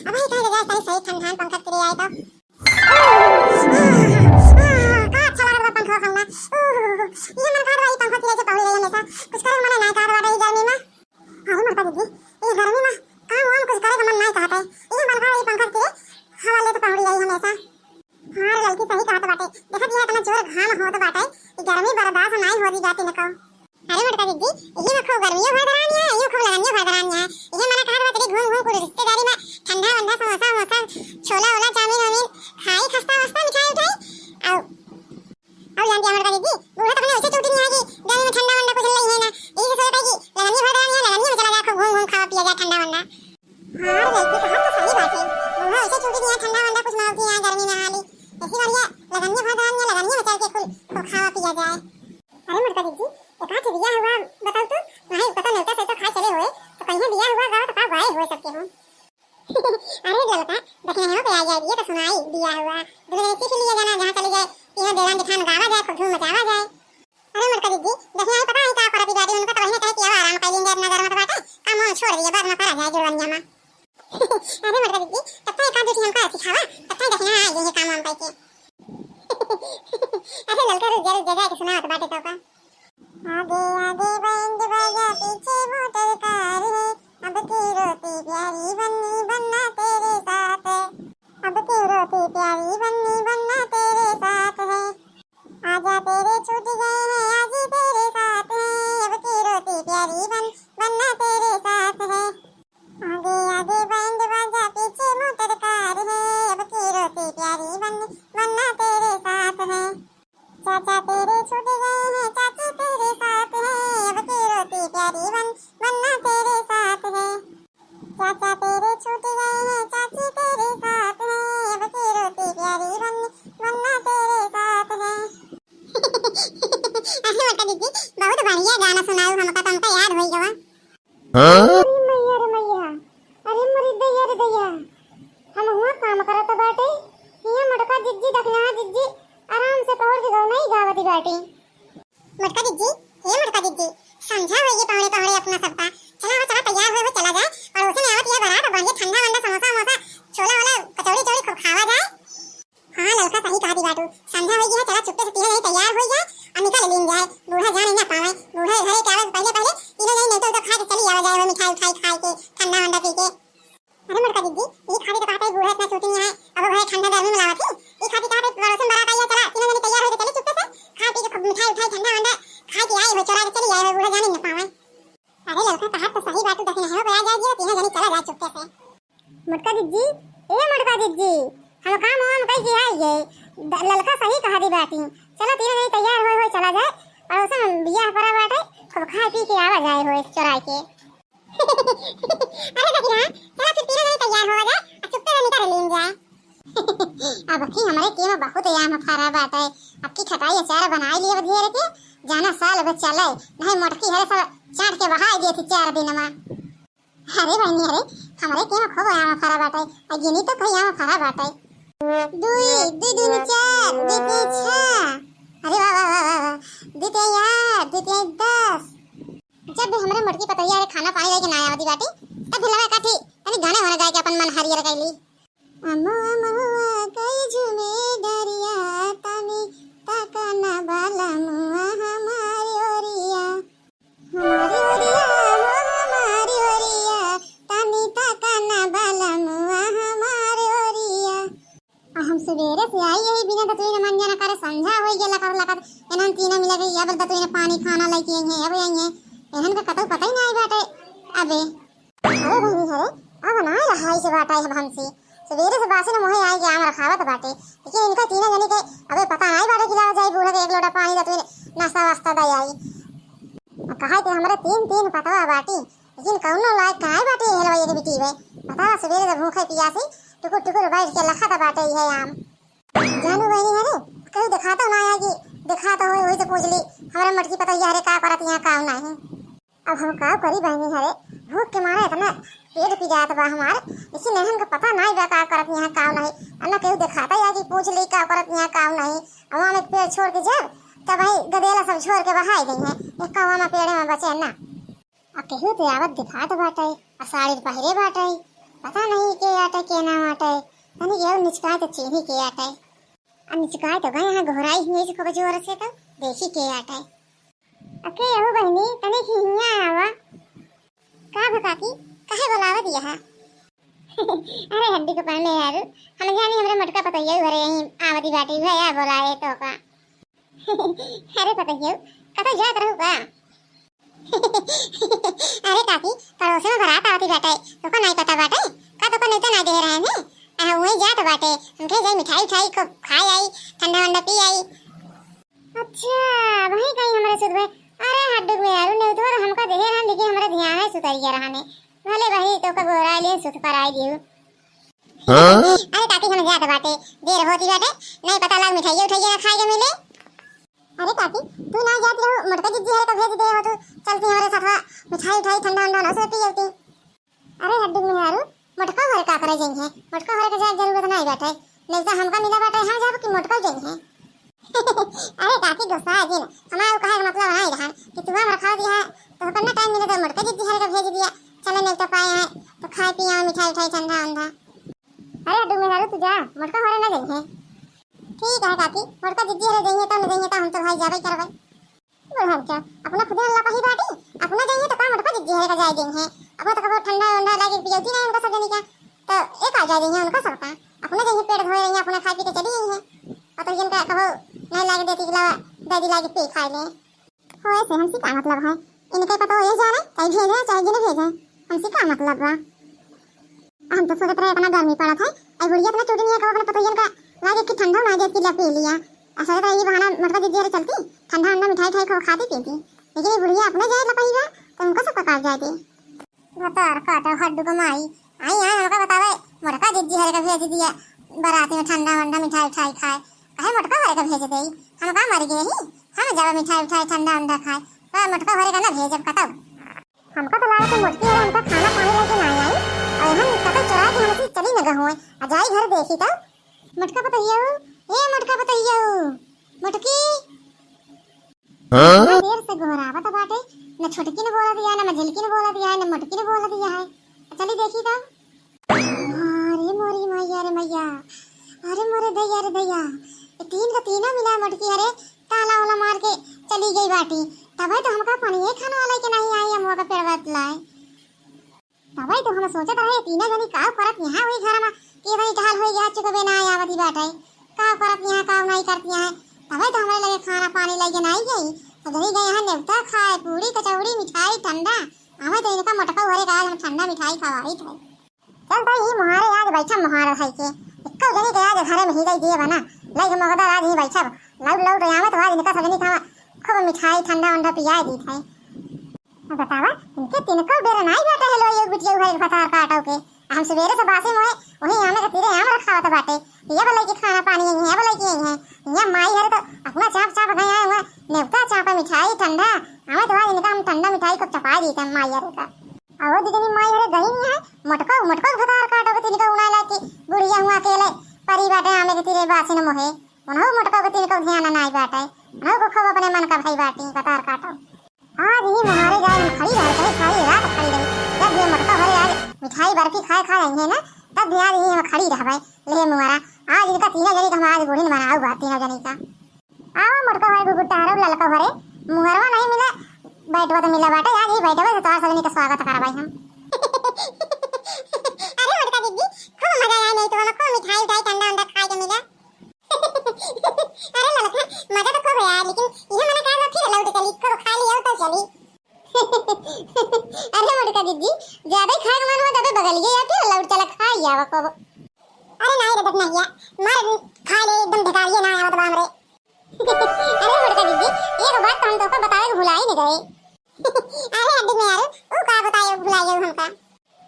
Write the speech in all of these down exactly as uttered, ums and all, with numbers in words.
अबे कहे जाए, तनी सही ठंडा पंखा के तिरे आए तो। का अच्छा लागत बा पंखा हवा में। ये मन कहत बा, ई पंखा के तिरे से पहुड़ी रही हमेशा। कुछ करे के मन नाहीं कहत बा ई गर्मी में। अरे मोटका दीदी, ई गर्मी में काम वाम कुछ करे के मन नाहीं कहत है। ये मन कहत बा, ई पंखा के तिरे हवा लेत पहुड़ी रही हमेशा। हाँ रे ललकी, सही कहत बाटे। देखत बिया इतना जोर घाम होत बाटे, ई गर्मी बर्दाश्त नाहीं होत बाटे इनको। अरे मोटका दीदी, इही में खूब गर्मियों भर दरानिया है, इही में खूब लगनियों भर दरानिया है। इहे मना कहत बा, तेरी घूम घूम कुल रिश्तेदारी में ठंडा वंडा, समोसा वमोसा, छोला वोला, चाउमीन वाउमीन खाई, खस्ता वस्ता, मिठाई उठाई। अउ, अउ जानती है मोटका दीदी, बूढ़ा तो अपने ऐसे चूटी नहीं है कि गर्मी में ठंडा वंडा कुछ लई है ना। यही से सोचता है कि लगनियों भर दरानिया है, लगनियों में चला जाए, खूब घूम घूम खावा पिया जाए ठंडा वंडा। हाँ रे ललकी, कहत तो सही बाटे। बूढ़ा ऐसे चूटी नहीं है, ठंडा वंडा कुछ मांगती है गर्मी में हाली। ऐसी बढ़िया लगनियों भर दरानिया, लगनियों में चल के कुल, कुल खावा पिया जाए। अरे मोटका दीदी, एक आध बिया हुआ बताओ तो, नहीं पता नेवता से तो खाए चले हुए, तो कहीं बिया हुआ गावा तो का गाए हुए सबके हो। अरे ललका, दक्षिणा हो गया यार, ये तो सुनाई बिया हुआ, दूल्हे सीख लिया जाना, जहाँ चले जाए, तीनों देवान जेठान गावा जाए, खूब धूम मचावा जाए। अरे मोटका दीदी, दक्षिणा पता नहीं का करती बाटी, उनको तो वही कहे कि अब आराम कर लेंगे, इतना गर्म तो बाटे, काम वाम छोड़ दिए, बाद में करा जाए जुड़वनिया में। अरे मोटका दीदी, तब तक एक आध दो ठे हमका सिखावा, तब तक दक्षिणा आ जाइए काम वाम करके। अरे ललका रुक जा, रुक जा, जाके सुनावत बाटे तो का। आगे आगे बैंड बाजा, पीछे मोटर कार है, अब की रोटी प्यारी बन्नी बनना तेरे साथ है, अब की रोटी प्यारी बन्नी बनना तेरे साथ है। आजा तेरे छूट गए हैं, आज तेरे साथ है, अब की रोटी प्यारी बन, बनना तेरे साथ है। आगे आगे बैंड बाजा, पीछे मोटर कार है, अब की रोटी प्यारी बन, बनना तेरे साथ है। चाचा तेरे छूट गए हैं, चाची तेरे साथ है, अब की रोटी प्यारी बन, बनना तेरे साथ है। चाचा तेरे छूट गए हैं, चाची तेरे साथ है, अब की रोटी प्यारी बन, बनना तेरे साथ है। अरे मोटका दीदी, बहुत बढ़िया गाना सुनाऊ हमका, तो हमका याद होई गवा। हाँ? अरे मैया रे मैया, अरे मोरी दैया रे दैया, हम हुआ काम करत बाटे, हिया मोटका जिज्जी, दखिनहा जिज्जी आराम से पहुड़ के गौनई गावत बाटे। मोटका जिज्जी, हे मोटका जिज्जी, संझा होई गई पहुड़े पहुड़े अपना सबका, चला हो, चला तैयार हो, हो चला जाए, पड़ोसी में आवत या बारात, बढ़िया ठंडा वंडा, समोसा वमोसा, छोला वोला, कचौड़ी चौड़ी खूब खावा जाए। हाँ ललका, सही कहती बाटू, संझा होई गई है, चला चुप्पे से तीनों जनी तैयार होई जाए और निकल लीन जाए, बूढ़ा जान ही ना पावे। बूढ़ा घरे के आवे से पहले पहले तीनों जनी नेवता उता खा के चली आवा जाए, वो मिठाई उठाई खाए के, ठंडा वंडा पी के। अरे मोटका जिज्जी, ई खातिर तो कहत है बूढ़ा इतना चूतिया है, अब घरे ठंडा गर्मी में लावत ही, ई खातिर कहत है पड़ोसन बारात आई है, चला तीनों जनी तैयार होई के चली चुप्पे से, खा पी के खूब मिठाई उठाई ठंडा वंडा खा के आई हो, चोरा के चली आई हो, बूढ़ा जान ही ना पावे। अरे ललका, कहत तो सही बाटू, दखिनहा हो गया जाए जी, तीनों जनी चला जाए चुप्पे से। मोटका जिज्जी, ए मोटका जिज्जी, हम काम वाम कई के आई गए। द-, ललका सही कहती बाटी। चला तीनों जनी तैयार होए होए चला जाए। पड़ोसन बियाह परा बाटे, खूब खाए पी के आवा जाए होए चोराए के। अरे दखिनहा, चला फिर तीनों जनी तैयार होवा जाए, आ चुप्पे से निकल लीन जाए। अब की हमरे के में बहुत आम फरा बाटे, अब की खटाई अचार बनाई लिए घेर के, जाना साल भर चले, नहीं मोटकी हरे सब चाट के बहाई दिए थी चार दिन में। अरे बहनी, अरे, हमरे के में खूब आम फरा बाटे, आ गिनी तो कई आम फरा बाटे। दुई, दुई दूनी चार, दुई तीन छह। अरे वाह, वाह, वाह, वाह, वाह। दुई तीन आठ, दुई तीन दस। जब भी हमरे मोटकी पतोहिया रे खाना पानी लेके ना आवती बाटी, तब भी लगा काठी, तनी गाने वाने गाए के अपन मन हरियर कैली। अमवा महुआ कई झूमे डरिया, तनी ताका ना बाला मुआ हमारी ओरिया। हमारी ओरिया, हो हमारी ओरिया, तनी ताका ना बाला मुआ हमारी ओरिया। आ हम सुबेरे से आई यही बिना दतुई न मन जाना करे, संझा होई गया लकर लकर। एनन तीनों मिला के अब दतुई न पानी खाना लेके आई हैं, अब आई हैं। एनन का कतौ पता ही ना आई बाटे। अबे। अरे बहनी, अरे, अब ना रहाई से बाटा है हमसे। सुबेरे से बासी न मुहे आई के आम रखावत बाटे। लेकिन इनका तीनों जनी के अबे पता नहीं बाटे कि लावा जाई बूढ़ा के एक लोटा पानी दतुई नाश्ता वास्ता दे आई। आ कहे के हमरे तीन, तीन पतवा बाटी, लेकिन कौनो लायक काहे बाटे हेलवा एक बिटी बे। पता सुबेरे से भूखे पियासी टुकुर टुकुर बैठ के लखत बाटे है आम। जानू बहनी, अरे, कहीं दिखाता ना आया कि दिखाता हो, वही से पूछ ली, हमरे मोटकी पतोहिया रे का करत यहाँ काम नहीं। अब हम का करी बहनी, हरे भूख के मारे इतना पेट पी जात बा हमार, लेकिन इनहन के पता नाई बा का करत यहाँ काम नहीं। अब ना केहू देखाता या कि पूछ ली का करत यहाँ काम नहीं। अब हम एक पेड़ छोड़ के जब, तब भाई गदेला सब छोड़ के बहाई गई हैं, एक कौवा में पेड़े में बचे ना। आ केहू तो आवत दिखात बाटे, आ साड़ी पहिरे बाटे, पता नहीं के आटे, के ना आटे, तनी केहू निचकाए तो चीन्ही के आटे। आ निचकाए तो गए हैं, घोराई हुई से खूब जोर से, तो देखी के आटे। अके यहू बहिनी, तनी हियाँ आवा। का भा काकी, काहे बोलावत यहा? अरे हड्डी के पाले यार, हम जानी हमरे मोटका पतोहिया घरे यहीं आवती बाटी, भैया बोलाए तो का। अरे पतोहिया, कतौ जात रहू का? अरे काकी, पड़ोस में बारात आवती बाटे, तोका नाई पता बाटे? का तोका नेवता नाई दे रहे हैं? आ, वहीं जात बाटे, हम कहे जाई मिठाई उठाई खूब खाए आई, ठंडा वंडा पी आई। अच्छा, वही कहीं हमरे सुत भए। अरे हड्डू में यारू, नेवतवा तो हमका देहे रहन, लेकिन हमरे ध्यान है सुतरिया रहने। भले वही तोका बोरा लिए सुत पर आई दियो। हाँ? अरे काकी, हम जात बाटे, देर होती बाटे, नहीं पता लाग मिठाइया उठाइया ना खाए के मिले। अरे काकी, तू ना जात रहू, मोटका जिज्जी हरे का भेज दे हो तू, चलती हमरे साथ मिठाई उठाई ठंडा वंडा ना से पी जाती। अरे हड्डी मेहरारू, मोटका हरे का करे जइहे? मोटका हरे के जाए जरूरत नहीं बाटे, नहीं तो हमका मिला बाटे, हम जाब कि मोटका जइहे। अरे काकी, गुस्सा है जिन, हमारा कहे का मतलब नहीं रहन कि तू हम रखा दिया है, तो करना टाइम मिले तो मोटका जिज्जी हरे का भेज दिया, चले नहीं तो पाए हैं तो खाए पिए मिठाई उठाई ठंडा वंडा। अरे हड्डी मेहरारू, तू जा, मोटका हरे ना जइहे। ठीक है काकी, मोटका जिज्जी हरे जइहे तो न जइहे तो हम तो भाई जाबे करबे। बुढ़न के अपना खुदे अल्लाह पही बाटी, अपना जइहे तो का मोटका जिज्जी हरे का जाए देइहे। अपना तो कबो ठंडा वंडा लागे पियौती नहीं उनका सब जनी का, तो एक आ जाए देइहे उनका सबका। अपना जइहे पेट धोए रही, अपना खा पी के चली गई है। और तो जिनका कहो नहीं लागे देती के लावा, दादी लागे पी खाए ले। हो ऐसे हमसे का मतलब है? इनके पता ये जाने, चाहे भेजे चाहे जिन्हें भेजे, हमसे का मतलब बा? हम तो सोचत रहे इतना गर्मी पड़त है, आई बुढ़िया इतना चोटी नहीं है, कहो अपने पतोहियन का लागे कि ठंडा ना जाए, किला पी लिया। आ सोचत रहे ये बहाना मोटका जिज्जी हरे चलती, ठंडा वंडा मिठाई उठाई खाओ, खाती पीती। लेकिन ये बुढ़िया अपने जाए लपही बा, तो उनको सब पकार जाए दे। भतार काटा हड्डू को माई, आई यहाँ हमका बतावे, मोटका जिज्जी हरे का भेज दिया, बाराती में ठंडा वंडा मिठाई उठाई खाए, कहे मोटका हरे का भेज दे, हम का मर गए ही, हम जावा मिठाई उठाई ठंडा वंडा खाए, तो मोटका हरे का ना भेजब कतौ। हमका तो लागत है मोटकी वाला हमका खाना पानी लेके ना आई, और हम कतौ चुरा के हमसे चली न गए हुए, आ जाई घर देखी तो। मोटका पतोहिया, ए मोटका पतोहिया, मोटकी। हाँ? इतना देर से गोहरावत बाटे, न छोटकी न बोला दिया, न मझिलकी न बोला दिया है, न मोटकी न बोला दिया है। चली देखी तो। अरे मोरी मैया रे मैया, अरे मोरे दैया रे दैया, ये तीन का तीनों मिला मोटकी, अरे ताला वाला मार के चली गई बाटी। तबे तो हमका पानी ये खाने वाला के नहीं आई, हम का पेड़ बतलाए। तबे तो हम सोचत रहे, तीनों जनी का करत यहाँ हुई घर में, कि इतनी टहल हुई गया, चुकबे ना आवती बाटे, का करत यहाँ, का नहीं करत यहाँ। तबे तो हमारे लगे खाना पानी लेके नहीं गई, तो जनी गई यहाँ नेवता खाए, पूरी कचौड़ी मिठाई ठंडा। हमें तो इनका मोटका हरे का आज हम ठंडा मिठाई खवाई थे। चल तो ही मुहारे आज बैठा मुहारे खाई के, इक्को जनी के आज घरे में ही गई दिए बना, लई के मगदा आज ही बैठा, लौट लौट आवे तो आज इनका सजनी खावा, खूब मिठाई ठंडा वंडा पियाए दी थे। अब बतावा, इनके तिनको बेरा नाई बाटे है लो, एक बिटिया उहर भतार काटो के। हम सवेरे से बासे मोए, वही आमे के तीरे आम रखावत बाटे। ये बोले कि खाना पानी यही है, बोले कि यही है। ये माई हरे तो अपना चाप चाप गए हैं, वहाँ नेवता चाप मिठाई ठंडा। हमें तो आज इनका हम ठंडा मिठाई को चपा दी थे माई हरे का। अहो दीदी माई हरे गई नहीं है, मोटको, मोटको भतार काटो के तिनको उड़ाला कि बुढ़िया हुआ अकेले परी बाटे आमे के तीरे बासे न मोहे। उन्हों मोटको के तिनको ध्यान नाई बाटे। उन्हों को खूब अपने मन का भाई बाटी, भतार काटो। आज ही मुहारे जाए हम खड़ी रहे, चाहे सारी रात खड़ी रही। जब ये मोटका हरे आज मिठाई बर्फी खाए खा रही है ना, तब भी आज ही हम खड़ी रहबे। ले मुहारा, आज इनका तीनों जनी का हम आज बूढ़ी बनाऊ बा, तीनों जनी का। आवा मोटका हरे गुगुट्टा हरे ललका हरे, मुहरवा नहीं मिला, बैठवा तो मिला बाटे, आज ही बैठवा से तोहार सजनी का स्वागत करबे हम। अरे मोटका दीदी, खूब मजा आया, नहीं तो हम खूब मिठाई उठाई ठंडा वंडा खाए के मिला। अरे ललका, मजा तो खूब है यार, लेकिन ये मना कर फिर लौट चली, कब खा लिया तो चली। अरे मोटका दीदी, ज्यादा ही खाए के मन हो तबे बगलिए या फिर लौट चला खा ही आवा कब। अरे नहीं रे दतनहिया, मार खा ले एकदम बेकारिए ना आवत बा हमरे। अरे मोटका दीदी, एक बात तो हम तोका बतावे के भुला ही नहीं गए। अरे हड्डी में यार, वो का बताए भुला गए हमका।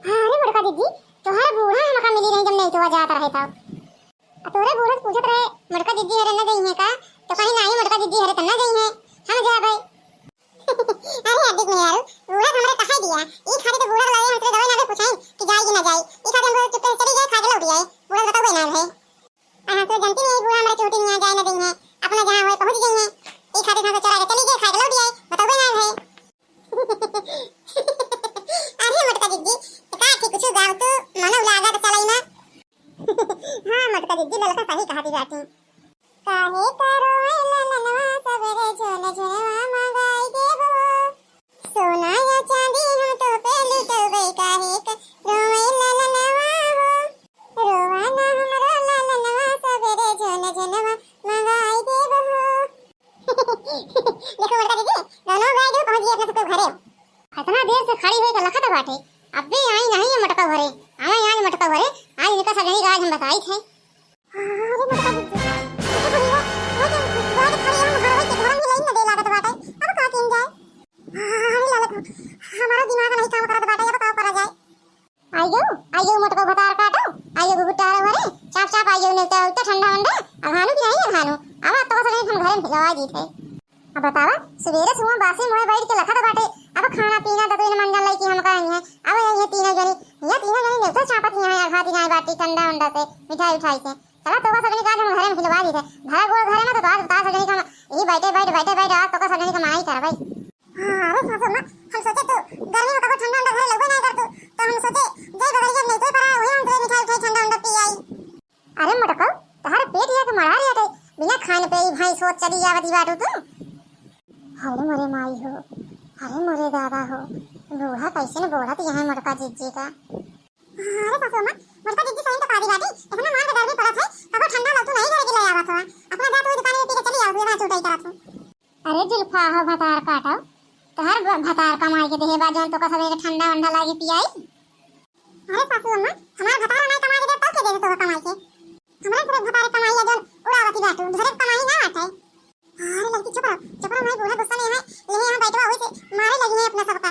हाँ, अरे मोटका दीदी, तोहरे बूढ़ा हमका मिली रही जब नहीं तो जात रहे तब। आ तोरे बूढ़ा से पूछत रहे, मोटका जिज्जी हरे न जइहे का? तो कहीं नाही मोटका जिज्जी हरे त न जइहे, हम जाबे। अरे अड्डिक में यारू, बूढ़ा हमरे कहे दिया, ई खातिर तो बूढ़ा लगे हमसे दवाई ना पूछाई कि जाई कि ना जाई। ई खातिर हम चुपके से चली गए, खा के लौट आए। बूढ़ा बतावे ना है। आ हम तो जानती नहीं बूढ़ा हमरे चोटी में जाए ना जइहे, अपना जहाँ होए पहुँच जइहे। ई खातिर हम तो चोरा के चली गए, खा के लौट आए, बतावे ना है। दीदी ललका सही कहत बाटी। काहे करो ए ललनवा सबेरे झोला झोलवा मंगाई देबो। सोना या चांदी हम तो पे लुटौबै काहे करो ए ललनवा हो। रोवा ना हमरो ललनवा सबेरे झोला झोलवा मंगाई देबो। देखो मोटका दीदी, दोनों गाय जो पहुंच गई अपने सबके घरे। इतना देर से खड़ी हुई तो लखत बाटे, अबे आई नहीं है मोटका घरे। आवे आज मोटका घरे, आज इनका सब जनी का आज हम बताई थे। अरे मोटका दीदी, ये तो बुढ़िया, वो तो गाय के खड़ी हम घर के घर में लाइन में दे लागत बाटे, अब का किन जाए? अरे लालक, हमारा दिमाग नहीं काम करत बाटे, अब का करा जाए? आइयो, आइयो मोटको भतार काटो, आइयो गुगुटारो घरे, चाप चाप आइयो, नेवता उता ठंडा वंडा, अघानू की नहीं अघानू, अब तो सगनी हम घरे में भिजवा दी थे। अब बतावा, सुबेरे सुबह बासी मुँहे बैठ के लखत बाटे, अब खाना पीना तो तू इन मंगल लाई कि हम करेंगे, अब ये, ये तीनों जनी, ये तीनों जनी नेवता चापत यहाँ अघाती गाय बाटी ठंडा वंडा से, मिठाई उठाई से। चला तो सगनी का आज हम घरे में भिजवा दी थे, धरा गोड़ घरे में तो आज बता सगनी का हम यही बैठे बैठ, बैठे बैठ आज तो सगनी का माई करवाई। हाँ, अरे सासू अम्मा, हम सोचे तू गर्मी में कबो ठंडा ठंडा घरे लगबे नहीं करतू, तो हम सोचे जय बगलिया नहीं तो परा हुई हम तो मिठाई उठाई ठंडा ठंडा पी आई। अरे मोटको, तोहर पेट या के मरा रिया थे, बिना खान पे ही भाई सोच चली जावत ही बाटू तू। अरे मोरे माई हो, अरे मोरे दादा हो, बूढ़ा कैसे न बोलत यहाँ मोटका जिज्जी का। अरे सासू अम्मा, मोटका जिज्जी सही तो कहा दी बाटी, इतना मार के गर्मी पड़त है, कबो ठंडा लगतू नहीं घरे के ले आवत हो, अपना जा तू दुकान में पी के चली आओ, तू यहाँ चुटाई करत हो। अरे जुल्फा हो भतार काटो, तोहर ब-, भतार कमाई के देहे बा जौन तोका सबेरे ठंडा वंडा लागे पियाई। अरे सासू अम्मा, हमार भतार नहीं कमाई के दे तब के दे तोका कमाई के? हमरा सिर्फ भतार कमाई है जौन उड़ावती बाटू, ढेरे कमाई ना आटे। अरे लड़की चुप रहो, चुप रहो, हमारे बूढ़ा गुस्सा में है, यही यहाँ बैठवा हुई से मारे लगी है अपना सबका।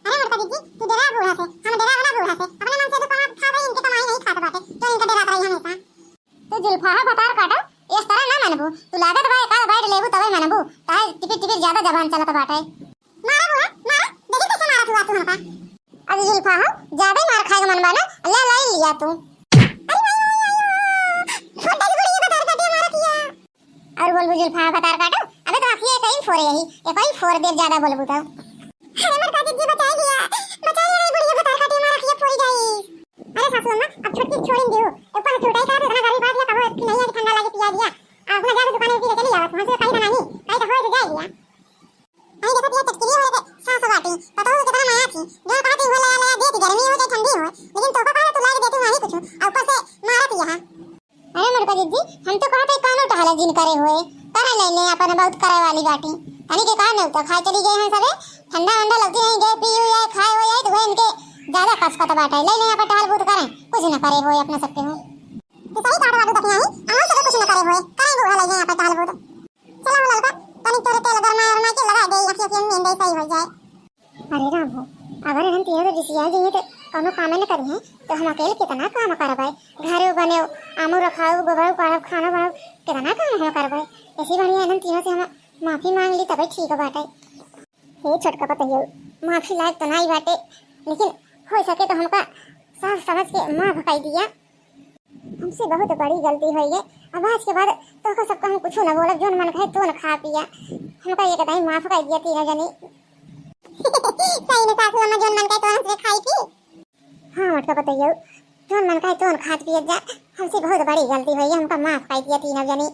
अरे मोटका जिज्जी, तू डरा बूढ़ा से, हम डरा वाला बूढ़ा से, अपने मन से तो कमा के खा रही, इनके कमाई नहीं खात बाटे, जो इनका डरात रही हमेशा। तू जुल्फा है भतार काटो, इस तरह ना मनबू। तू लागत बा एकाध बाइट लेबू तबे मनबू। काहे टिपिर टिपिर ज्यादा जबान चलत बाटे। मारा बुआ, मारा, देखी कैसे मारत हुआ तू हमका। अरे जुल्फा हो, ज्यादा ही मार खाए के मन बा ना, ले ले लिया तू। अरे माई, माई, माई, माई। छोटा की बुढ़िया भतार काटे मारत हिया। और बोलबू जुल्फा भतार काटो, अबे तो आँखिए कहीं फोरे यही, ये कहीं फोर देर ज्यादा बोलबू तो। अरे मोटका जिज्जी बचाई लिया, बचाई लिया, बुढ़िया भतार काटे मारत हिया फोरी जाई। अरे सासू अम्मा, अब छोटकी छोड़िन दियो। ऊपर से छोटाई करत इतना गर्मी पड़त है, कबो नहीं है कि ठंडा लागे पिया दिया। आ अपना जाके दुकान में पी के चली आवत, वहाँ से काई बनाई, काई तो होए से जाए दिया। नहीं देखत ये चटकिली होए के सास बाटी, पता हो कितना नया थी, जो कहती हुए ले ले देती, गर्मी हो चाहे ठंडी हो, लेकिन तोका कहा तू लाके देती वहीं कुछ, और ऊपर से मारत यहाँ। अरे मोटका जिज्जी, हम तो कहते कानो टहले जिन करे हुए, करे ले ले अपन बहुत करे वाली बाटी। तनी के कहा नहीं तो खाए चली गए हैं सबे, ठंडा वंडा लगती नहीं गए, पी हुई आए, खाए हुई आए, तो हुए इनके ज्यादा कसकत बाटे, ले ले अपन टहल बूत करें, कुछ न करे हुए अपने सबके हो। तो सही काट बाटू दखियाई, अहू सब कुछ न करे होए, करेंगे उहे लगे यहाँ पे टहल बूत। चला हो ललका, तनी तोरे तेल गरमाए और माई के लगा दे, अखिया के नींद सही हो जाए। अरे राम हो, अगर हम तीनों तो रिसिया जाइए तो कौनो काम न करी है, तो हम अकेले कितना काम करबे, घरे बने, आमू रखाओ, गोबरो काढ़ब, खाना बनाओ, कितना काम हम करबे। ऐसी बढ़िया हम तीनों से हम माफी मांग ली तबे ठीक बाटे। हे छोटका पतोहियो, माफी लायक तो नाई बाटे, लेकिन हो सके तो हमका साफ समझ के माफ कर दिया। हमसे बहुत बड़ी गलती होई है। अब आज के बाद तोहका सबका हम कुछ न बोलब, जोन मन कहे तोन खा पिया। हमका ये कतई माफ कर दिया तीनों जनी। सही में सासू अम्मा जोन मन कहे तोन हमसे खाई पी। हाँ मोटका पतोहियो, जोन मन कहे तोन खात पियत जा। हमसे बहुत बड़ी गलती होई है, हमका माफ कर दिया तीनों जनी।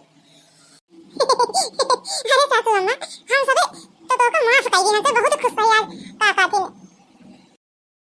अरे सासू अम्मा, हम सबे तो तोहका माफ कर दी, हमसे बहुत खुश है आज। का कहती